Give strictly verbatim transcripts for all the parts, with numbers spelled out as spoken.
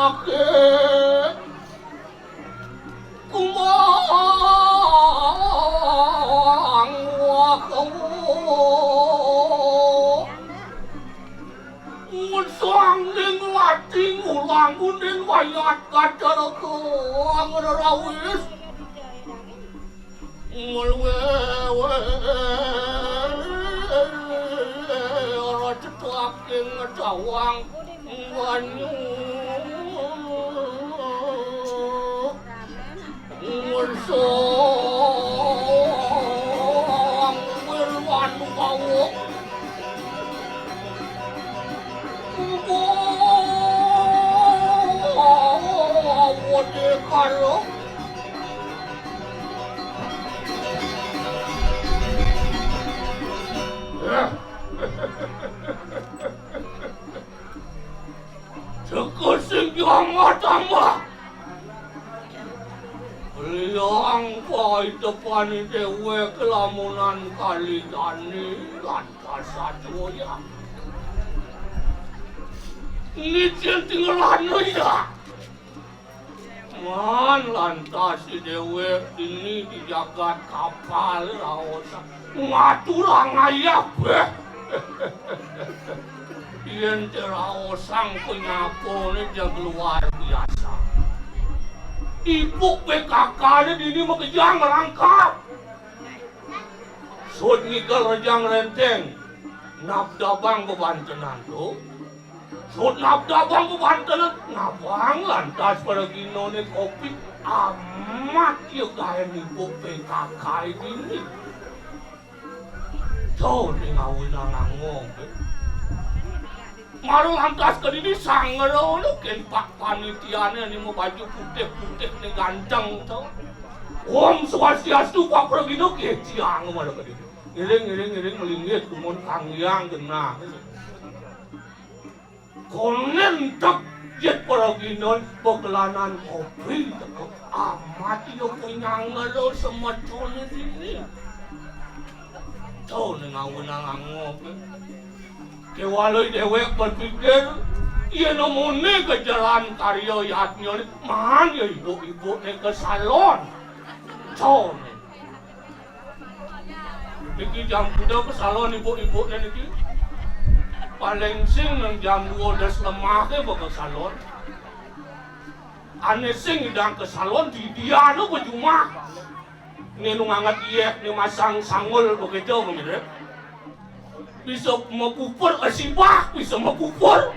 Ake kumang wakawo ngusang ning wating ulang uning wayat kacaraka angrawis. Ngulwewe ora cetuaking ngedawang banyu. Ngunsung wirwanu kawuk. Engko awone karo Teka sing kiamat tambah. Liang paidepane dewek lamunan kaliyane lantas sajoya. Nicen tingelana ya. Man lantas dewek dini di jagat kapal raosan. Ngaturang ayah beh. Yen raosang penyapone yang luar biasa. Ibu P K K ne dini makejang ngerangkap. Sut ngikel rejang renteng. Nabdabang bebantenan tu. Sut nabdabang bebantenan. Nabang lantas para ginone kopi. Amat ya gaen ibu P K K dini. Tuh, ning awinang angok. Maru lantas ke dini sangero lu ken pak panitiane ni mau baju putih-putih ni ganteng tuh. Om Swastiastu, Pak Pragina keciang maru ke dini. Ngiring, ngiring, ngiring melinggih dumun Kang Hyang genah. Konen tek jet para ginon pegelanan kopi teko amat ya penyangelo semetone dini. Tuh ning awinang angok. Kewala dewek berpikir, yen nemune ke jalan karya yadnya ni, man ya ibu-ibu ne ke salon. Tuh ning. Niki jam kuda ke salon ibu-ibu ne niki. Paling sing nang jam dua belas lemah ke ke salon. Ane sing idang ke salon di dia nu ke jumah. Ni nu nganget iyek, ni masang sangul begitu mirip. Bisa mepupur, eh, sibak bisa mepupur.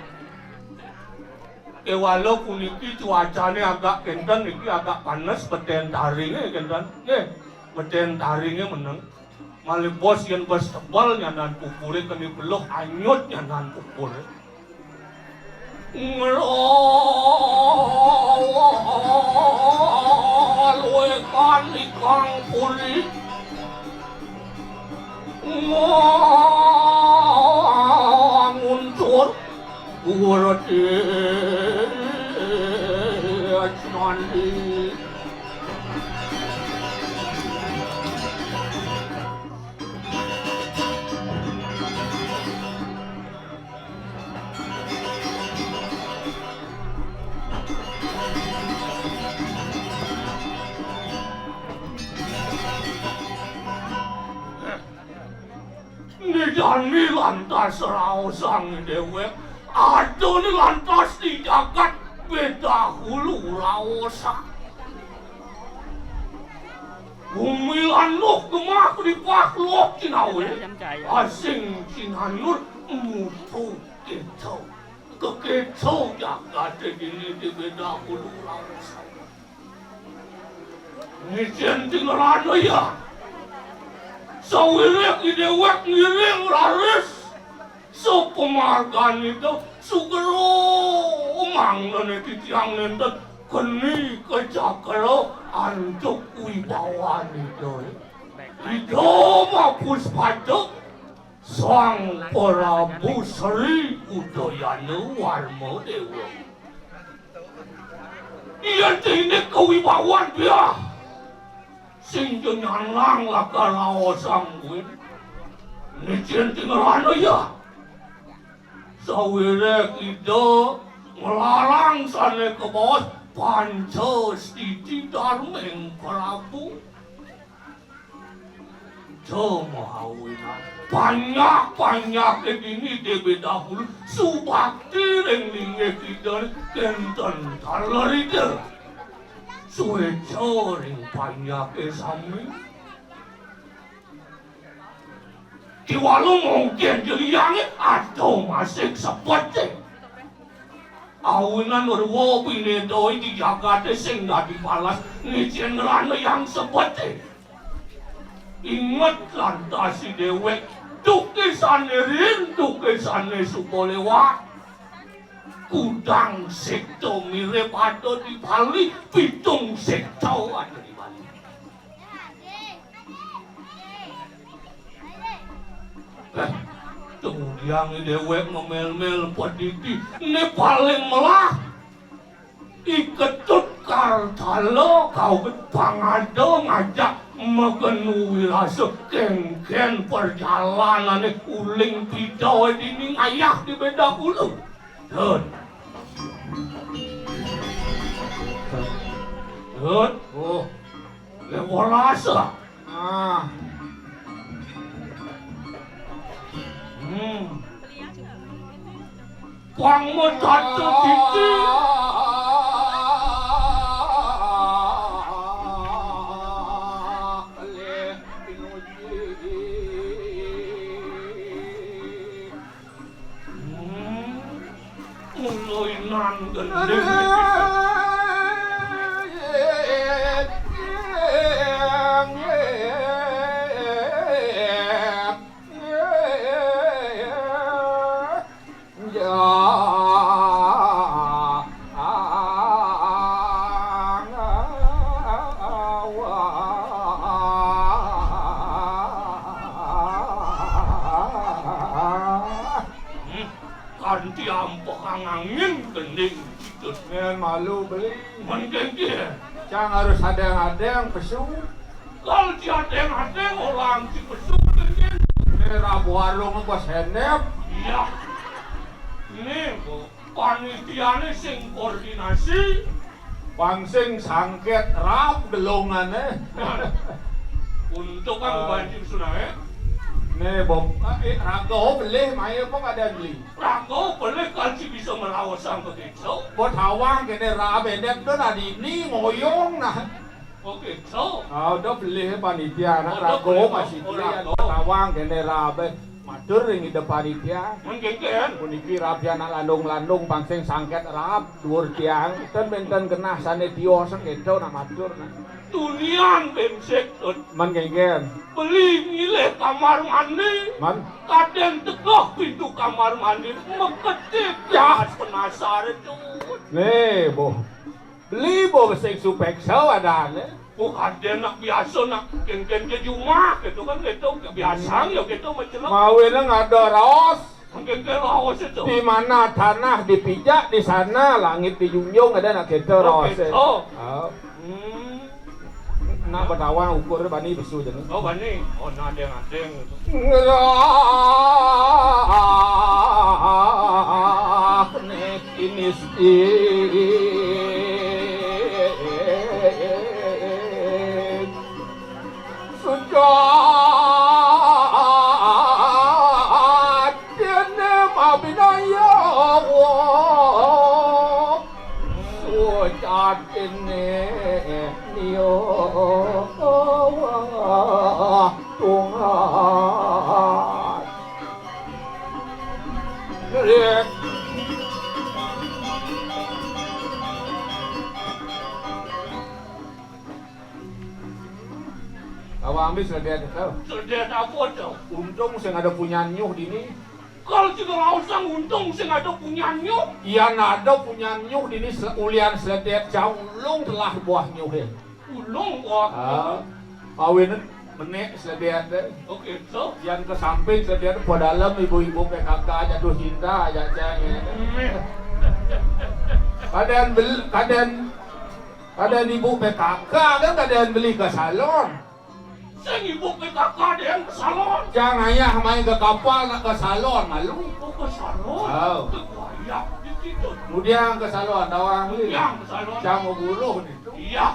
Kewala puniki cuacane agak kenten niki, agak panes, beten taringe kenten. Nggih, beten taringe meneng. Malih bos yen bos tebel nyanan pupure keni beluh anyut nyanan pupure. Ngrolwekan ikang puri. Nganguncur. Guwara Dejnandi. Nidani lantas raosang dewek, adone lantas di jagat bedahulu raosang. Bumi landuh gemah dipah loh cinawe, asing cinanur mutu keto. Keketo jagate dini di bedahulu raosang. Ngicen tingelana ya. Sawiréh idéwék ngiring raris. Sapamargan ida sugera mangdané titiang nénten keni kacakra antuk wibawan ida. Ida mapuspada Sang Prabu Sri Udayana Warma Déwa. Yén indik kawibawan biah, sing ja nyandang lakar raosang buin. Nicén tingelana ya. Sawiréh ida Nglarang sané kabaos panca stiti darmeng Prabu. Cuma awinan panjak-panjaké dini déwék dahulu subakti ring linggih Ida kénten taler Ida. Suéca ring panjaké sami. Kéwala mungkin jeliangé ada masih sebeté. Awinan rwa binéda di jagaté sing dadi palas, ngicén ngrana yang sebeté. Inget lantas déwék, duké sané riin, duké sané suba léwat. Kudang sikta mirib ada di Bali, pitung sikta ada di Bali. Eh, kemudian déwék ngemel-mel padidi, né paling melah. I Ketut Kartala kaget pangada ngajak Magenu Wirasa kénkén perjalanané uling pida dini ngayah di béda kula. Tut. Tut. Oh. Lé welas, ah. Ah. Hmm. Pang matata titi. Hmm. Mula inan gending. Hmm, kanti ampekang angin gending. Nén malu beli. Mén kénkén. Cang harus adéng-adéng pesu. Kal ci adéng-adéng orang ci pesu kénkén. Né rab warung apa séndép? Iya. Né, Bu, panitiané sing koordinasi. Pang sing sangkét rab gelongané. Untuk kan, ah, banjir sunaé. Né, Bob, eh, raga beli, mai apa kadén beli? Raga beli kal ci bisa melawas sampai gitu. Buat hawang kéné rab éndék to nah dini ngoyong nah. Oh, gitu. Ah, udah beli panitia, anak raga masih beli, raga. Buat hawang kéné rab. Matur ring Ida panitia. Mén kénkén. Puniki rabi anak landung-landung pang sing sangkét rab duur tiang. Ten bénten genah sané tios kéto nak matur nah. Tunian bénsik, Tut. Mén kénkén. Beli milih kamar mandi. Mén. Kadén tegeh pintu kamar mandi. Mekedip. Ya. Penasar, Tut. Né, boh. Beli boh sing supéksa adané. Oh, kadén nak biasa nak kénkén ka jumah kéto kan kéto biasa ya kéto macam. Mawinan ada raos. Kénkén raos itu. Di mana tanah dipijak, di sana langit dijunjung, ada nak kéto raos. Oh, kéto. Oh. Hmm. Nak betawang ukur bani besu jani. Oh, bani. Oh, nah, adéng-adéng. Ngerah nih ini sih. Sujatiné mabinaya wa. Sujatiné niya wa. Tungat. Awak ambil seledék to. Seledék apa to? Untung sing ada punyan nyuh dini. Kal ci raosang untung sing ada punyan nyuh. Yan ada punyan nyuh dini se-, ulian seledék cang ulung telah buah nyuhé. Ulung buah. Ah. Awinan menék seledék té. Oh, kéto. Yan ka samping seledék té, pada dalem ibu-ibu P K K jatuh cinta aja cang ya. Hmm. Kadén bel-, kadén Kadén ibu P K K kan kadén beli ka salon. Sing ibu P K K déng ka salon. Cang ayah main ka kapal nak ka salon malu. Oh, ka salon. Oh. Ka kuayak di situ. Ngudiang ka salon tawang beli. Ngudiang ka salon. Cang buluh ditu. Iya.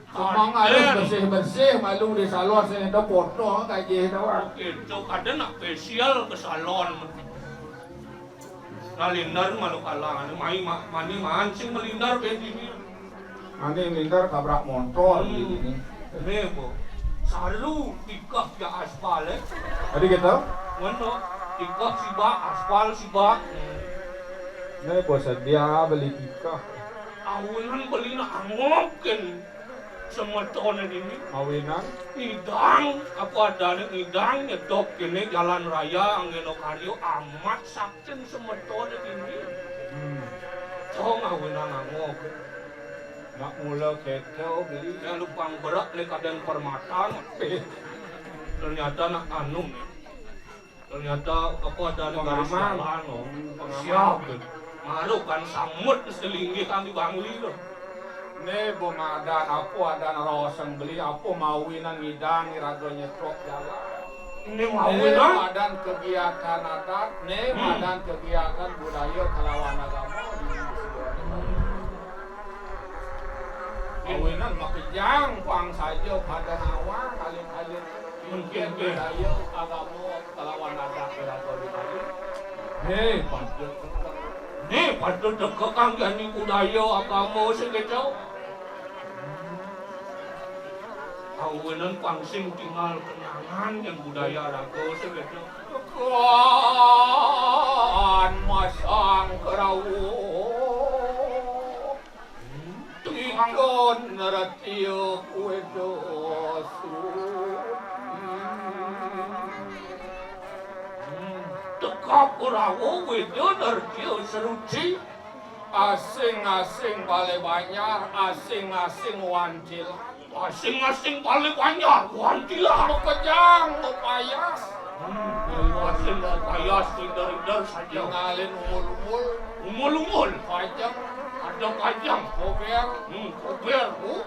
Semang alus bersih-bersih, malu di salon sing ada potong gaji tawang. Oke, tu kada nak facial ka salon. Nah, lindar malu kalang. Mai ma-, mani maan sing melindar bedi ni. Mani lindar tabrak motor. Hmm. Bedi ni. Ni, Bu. Saru tikah ya aspal, eh. Tadi kita? Ngono. Tikah sibak, aspal sibak. Ni, Bu, sedia beli tikah. Awinan beli nak angokin. Semetone dini. Awinan? Ngidang, apa adane ngidang, nyedok kene jalan raya, anggeno karyo, amat sakten semetone dini. Hmm. Cong awinan angok. Nak mula keto beli. Ya, lupang berak le kaden permatan. Ternyata nak anu nih. Ternyata apa ada garis jalan, oh. Pengaman. Siap. Malu kan samut selinggih kan di Bangli tu. Ni bemadan apa adan roseng beli, apa mawinan ngidang iraga nyetok jalan. Ni mawinan? Ni madan kegiatan adat, ni madan kegiatan budaya kelawan agama di Indonesia. Mawinan makejang pang saja pada nawang alit-alit. Mungkin budaya agama kelawan adat iraga di Bali. Ni patut, ni patut tekekang jani budaya agama sing keto. Awinan pang sing tinggal kenangan yang budaya raga sing keto. Kan masang kerawu. Tiga nertya Weda Suci. Teka Kurawa Weda nertya Suci. Asing-asing balé banjar, asing-asing wantilan. Asing-asing balé banjar, wantilan. Makejang, mapayas. Hmm, asing mapayas, lider-lider saja. Ngalin umul-umul. Umul-umul. Pajang. Ada pajang. Kober. Hmm, kober, Bu.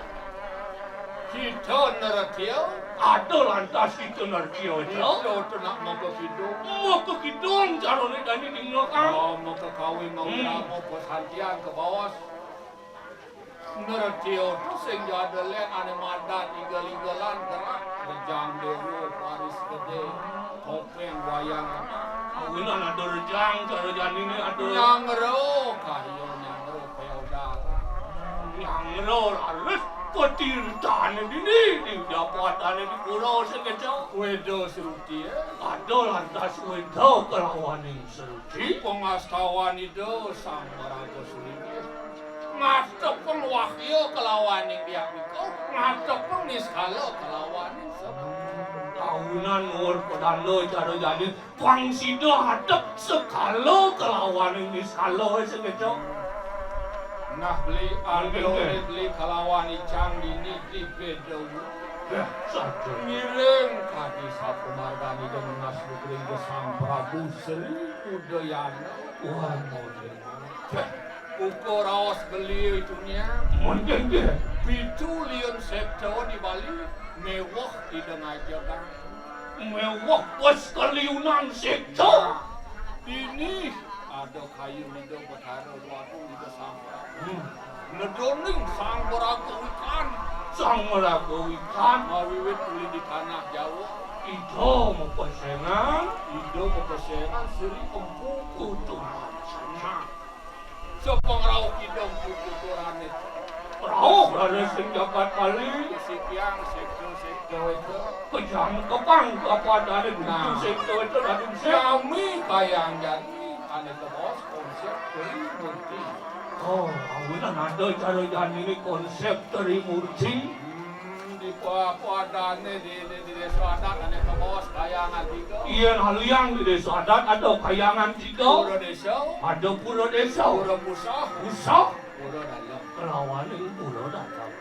Kita nertya. Ada lantas kita nertya, itu. Kita tu nak maka kidung. Maka kidung, carane dani dingakang. Oh, maka kawin, mau hmm, mau pesantian ke bawah. Nertya tu sing jada lén ané madan igel-igelan gerak. Rejang Déwa, Paris Gedé, Kopéng, Wayang Anak. Awinan ada rejang, cara jani ni ada. Nyangro, kayu nyangro, payau darah. Nyangro, laris, petirtané dini, di dapatané di pura sing keto. Weda Seruti, eh. Ada lantas Weda kelawaning Seruti. Pangastawan Ida Sang Maraga Sulinggih. Ngatepeng wahya kelawaning biak bika, ngatepeng niskala kelawaning seba. Awinan nuwun pedanda cara jani, pang sida atep sekala kelawaning niskala sing keto. Nah, beli, nggih, nggih, anu beli kelawan icang dini di Bedawu. Ya, saja. Ngiring kadi sapumargani dengan Mas Putri Gesang Prabu Sri Udayana. Wah, modern. Uga raos beli itu nya. Modern, nggih. Pitu liun sektor di Bali, mewah ida ngajegang. Mewah pas kaliunan sektor. Nah, dini ada kayu ida Betara Dua Agung ida sampai. Hmm. Nedoning Sang Baraga Wikan. Sang Baraga Wikan. Mawiwit uli di tanah Jawa. Ida mapesengan. Ida mapesengan Sri Empu Kutuman. Nah. Sepengrauh kidung putu turane. Rauh raris sing jagat Bali. Sikiang sektor-sektor itu. Kejang kepang apa adane nah, putu sektor itu dadi sing. Sami kayang jani ane tebos konsep Trimurti. Oh, awinan ada cara jani ini konsep Trimurti. Hmm, di pa-, apa adane di, di, di desa adat ane tebos kayangan tiga. Iya, haliang di desa adat ada kayangan tiga. Pura desa. Ada pura desa. Pura pusah. Pusah. Pura dalam. Kelawaning pura dalam.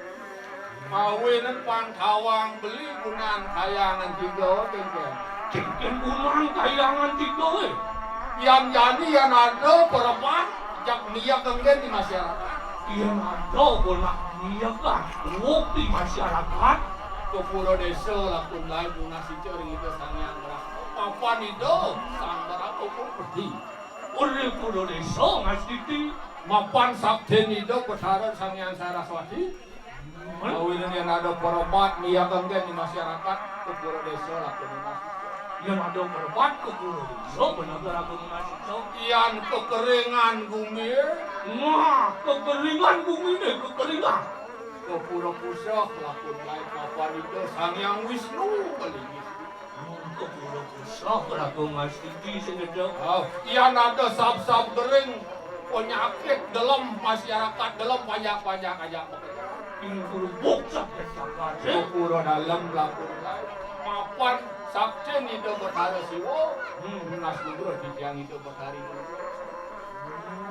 Mawinan pang tawang beli gunan kayangan tiga, Cingkin. Cingkin gunan kayangan tiga, eh. Yan jani, yan ada perebat, jak miyak enggen di masyarakat. Yan ada kena miyak kan, uwuk di masyarakat. Ke pura desa lakun lain tunas icik ring Ida Sang Hyang Brahma. Papan Ida Sang Brahma pun pedih. Ri pura désa ngastiti. Mapan sabdin Ida Betara Sang Hyang Saraswati. Awinan yén ada perebat miyakan di masyarakat ka pura désa lakune ngastiti. Yén ada perebat ka pura désa bener lakune ngastiti. Yén kekeringan gumi. Wah, kekeringan guminé kekeringan. Ka pura Kusah lakune lain kapan Ida Sang Hyang Wisnu malinggih. Ka pura Kusah lakune ngastiti sing gedé. Oh, yén ada sab-sab gering, penyakit delem masyarakat delem banyak-banyak aja. Ing pura Buksa. Ka pura dalem lakune lain. Mapan sabdin Ida Betara Siwa. Hmm, nunas nugraha titiang Ida Betari Durga.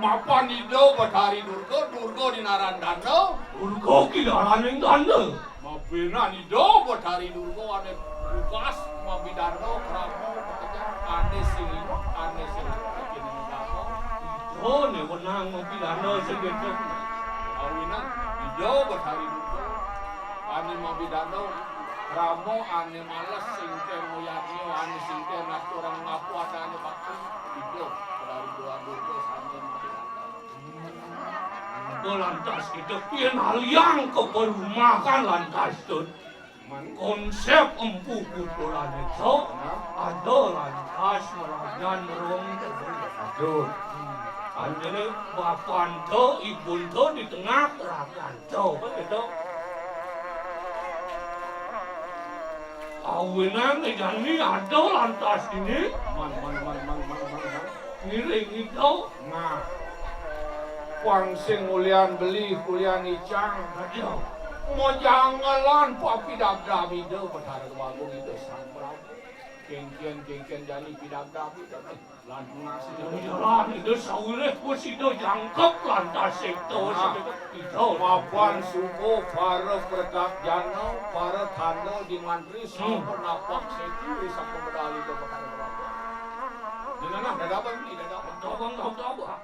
Mapan Ida Betari Durga, Durga dinaran danda. Durga ki daraning danda. Mabinan Ida Betari Durga ané lukas, mabidanda, krama, makejang, ané sing inget, ané sing inget. Ida né wenang mabidanda sing gedé. Awinan Ida Betari Durga ané mabidanda, krama, ané males, sing kén moyarnya, ané sing kén aturang ngapuatané bakti. Ida Betari Durga sané mabidanda. Mengko lantas kita pian aliang ka perumahan lantas, Dut. Konsep Empu Putra Lanita ada lantas melayan rong. Aduh. Anjene bapanta, ibunta di tengah, rakanta. Kan gitu. Awinan jani ada lantas ini. Man, man, man, man, man, man, man. Ngiring itu. Nah, pang sing ulian beli, ulian icang. Aduh. Majangelan papidabdab Ida Betara Agung Ida Sang Prabu. Kéngkén, kéngkén jani pidabdab Ida. Lan ngasih jalan Ida sawiréh wis Ida jangkep lantas sékta. Nah. Ida. Mapan suba para pratjana, para tanda di mantri, hmm, sampun napak séti, sampun medal Ida Betara Agung. Nah, nah, nah, dadaban, dadaban. Dadaban, dadaban.